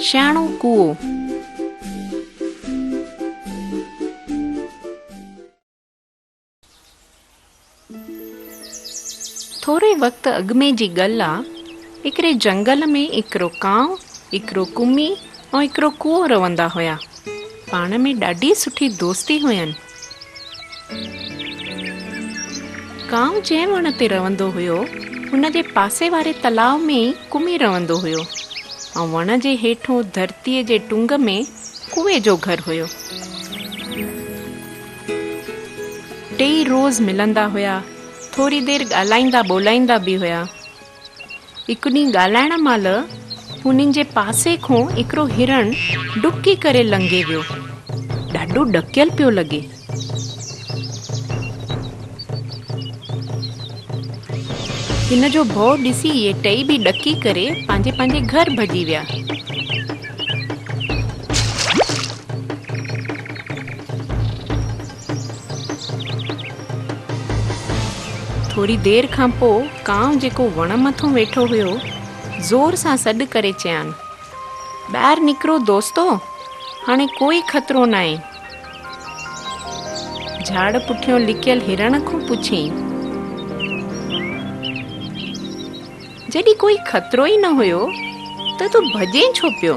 سياڻو ڪوئو. ٿوري وقت اڳ ۾ جي ڳل آ، هڪڙي جنگل ۾ هڪڙو ڪانء، هڪڙو ڪمي ۽ هڪڙو ڪوئو رهندا هيا. پاڻ ۾ ڏاڍي سٺي دوستي هين. ڪانء جنهن وڻ تي رهندو هيو، ان جي پاسي واري تلاء ۾ ئي ڪمي رهندو هيو ۽ وڻ جي هيٺون ڌرتيء جي ٽنگ ۾ ڪوئي جو گهر هيو. ٽيئي روز ملندا هيا، ٿوري دير ڳالهائيندا ٻولهائيندا به هيا. هڪ ڏينهن ڳالهائڻ مهل هنن جي پاسي کان هڪڙو هرڻ ڊڪي ڪري لنگهي ويو. ڏاڍو ڏڪيل پيو لڳي. هن جو ڀؤ ڏسي اهي ٽئي به ڏڪي ڪري پنهنجي پنهنجي گهر ڀڄي ويا. ٿوري دير کان پوء ڪانء جيڪو وڻ مٿون ويٺو هيو، زور سان سڏ ڪري چيائين، ٻاهر نڪرو دوستو، هاڻي ڪوئي خطرو ناهي. جھاڙ پٺيون لڪيل هرڻ کان پڇيائين، جڏهن ڪوئي خطرو ئي نه هيو ته تون ڀڄين ڇو پيو؟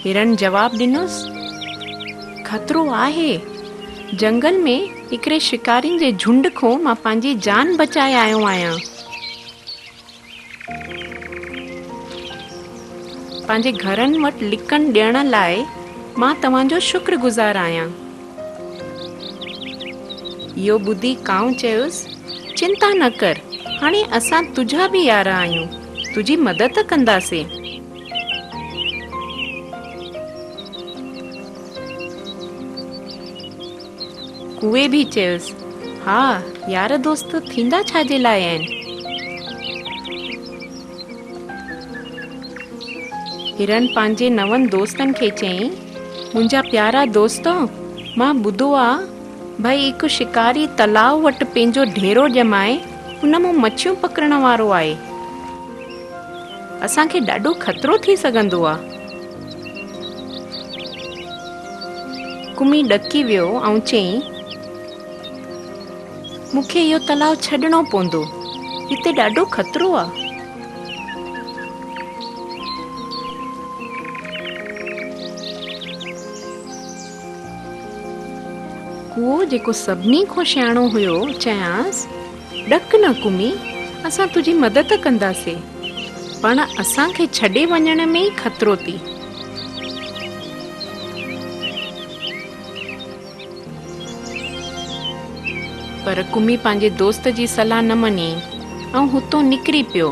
هرڻ جواب ڏنس، خطرو آهي. جنگل ۾ هڪڙي شڪارين جي جهنڊ کان مان پنهنجي جان بچائي آيو آهيان. پنهنجي گهرن وٽ لڪڻ ڏيڻ لاء مان توهان جو شڪر گذار آهيان. اهو ٻڌي ڪانء چيس، چنتا نه ڪر، هاڻي اسان تنهنجا به يار آهيون، تنهنجي مدد ڪنداسين. ڪوئي به چيس، ها، يار دوست ٿيندا ڇا جي لاء آهن؟ هرڻ پنهنجي نون دوستن کي چيائين، منهنجا پيارا دوستو، مان ٻڌو آ، ڀئي هڪ شڪاري تلاء وٽ پنهنجو ڍيرو ڄمائي ان مان مڇيون پڪڙڻ وارو آهي. اسان کي ڏاڍو خطرو ٿي سگهندو آ. ڪمي ڏڪي ويو ۽ چيائين، مون کي اهو تلاء ڇڏڻو پوندو، هتي ڏاڍو خطرو آ. ڪوئو جيڪو سڀني کان سياڻو هيو، چيائينس، ڏڪ نه ڪمي، اسان تنهنجي مدد ڪنداسين، پڻ اسان کي ڇڏي وڃڻ ۾ ئي خطرو ٿي. پر ڪمي پنهنجي دوست جي صلاح نه مڃي ۽ هتون نڪري پيو.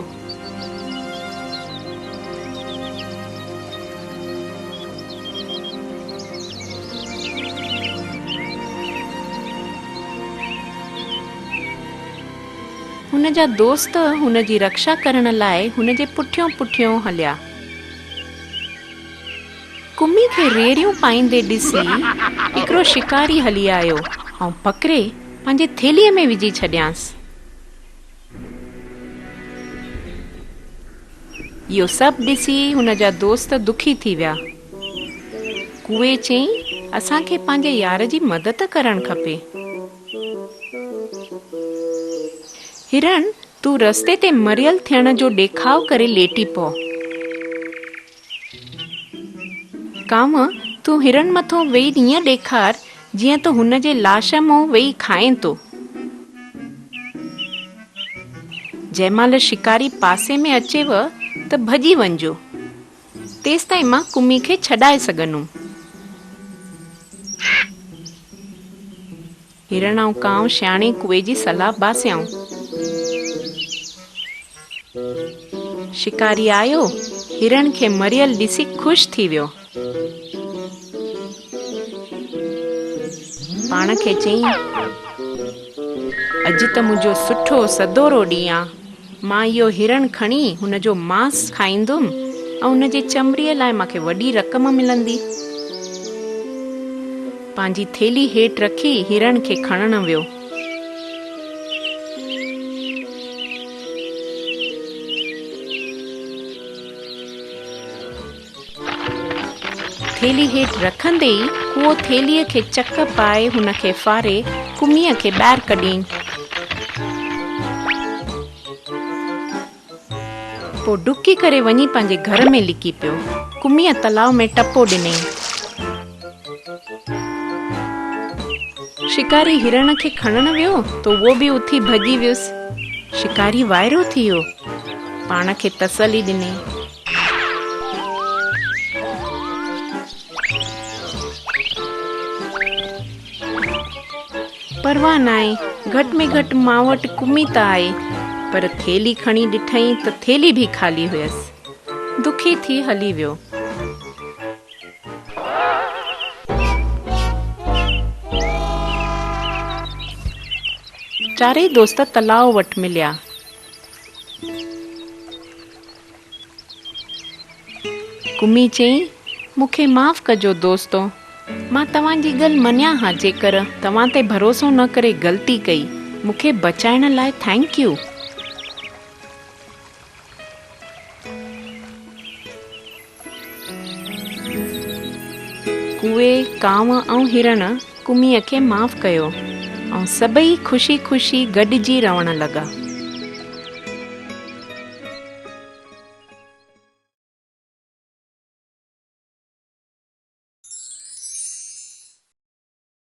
هن جا دوست هن جي رڪشا ڪرڻ لاء هن جي پٺيون پٺيون هليا. ڪمي کي ريڙهيون پائيندي ڏسي هڪڙو شڪاري هلي آيو ۽ پڪڙي پنهنجي ٿيلهيء ۾ وجهي ڇڏيانس. اهو سڀ ڏسي هن جا دوست دکي ٿي ويا. ڪوئي چيائين، اسان کي پنهنجي يار جي مدد ڪرڻ کپي. هرڻ، تون رستي تي مريل ٿيڻ جو ڏيکاء ڪري ليٽي پؤ. ڪانء، تون هرڻ مٿو ويهي ائين ڏيکار، جيئن تون هن جي لاش مون ويهي کائين ٿو. جنهن مهل شڪاري پاسي ۾ اچيو ته ڀڄي وڃجو. تيستائين مان ڪمي کي ڇڏائي سگهنم. هرڻ ۽ ڪانء سياڻي ڪوئي جي صلاح باسيائون. شڪاري آيو، هرڻ کي مريل ڏسي خوش ٿي ويو. پاڻ کي چيائين، اڄ ته منهنجو سٺو سدورو ڏينهن آ. مان اهو هرڻ کڻي هن جو ماس کائيندم ۽ ان جي چمڙيء لاء مان کي وڏي رقم ملندي. پنهنجي ٿيلهي هيٺ رکي هرڻ کي کڻڻ ويو. ٿيلهي هيٺ رکندي ئي ڪوئو ٿيلهيء کي چڪ پائي هن کي ڦاڙي ڪميء کي ٻاهر ڪڍيائين. پوء ڊڪي ڪري وڃي پنهنجي گهر ۾ لڪي پيو. ڪميء تلاء ۾ ٽپو ڏنائين. شڪاري هرڻ کي کڻڻ ويو ته اهو به اٿي ڀڄي ويس. شڪاري وائرو ٿي ويو. پاڻ کي تسلي ڏنائين. پرواهه ناهي، گهٽ ۾ گهٽ مان وٽ ڪمي ته آهي. پر ٿيلهي کڻي ڏٺائين ته ٿيلهي به خالي هيس. دکي ٿي هلي ويو. چارئي دوست تلاء وٽ مليا. ڪمي چيائين، مون کي معاف ڪجو دوستو، مان توهان جي ڳالهه مڃان ها جيڪر، توهان تي ڀروسو نه ڪري غلطي ڪئي، مون کي بچائڻ لاء thank you. ڪوئي، ڪانء ۽ هرڻ ڪميء کي معاف ڪيو ۽ سڀئي خوشي خوشي گڏجي رهڻ لڳا.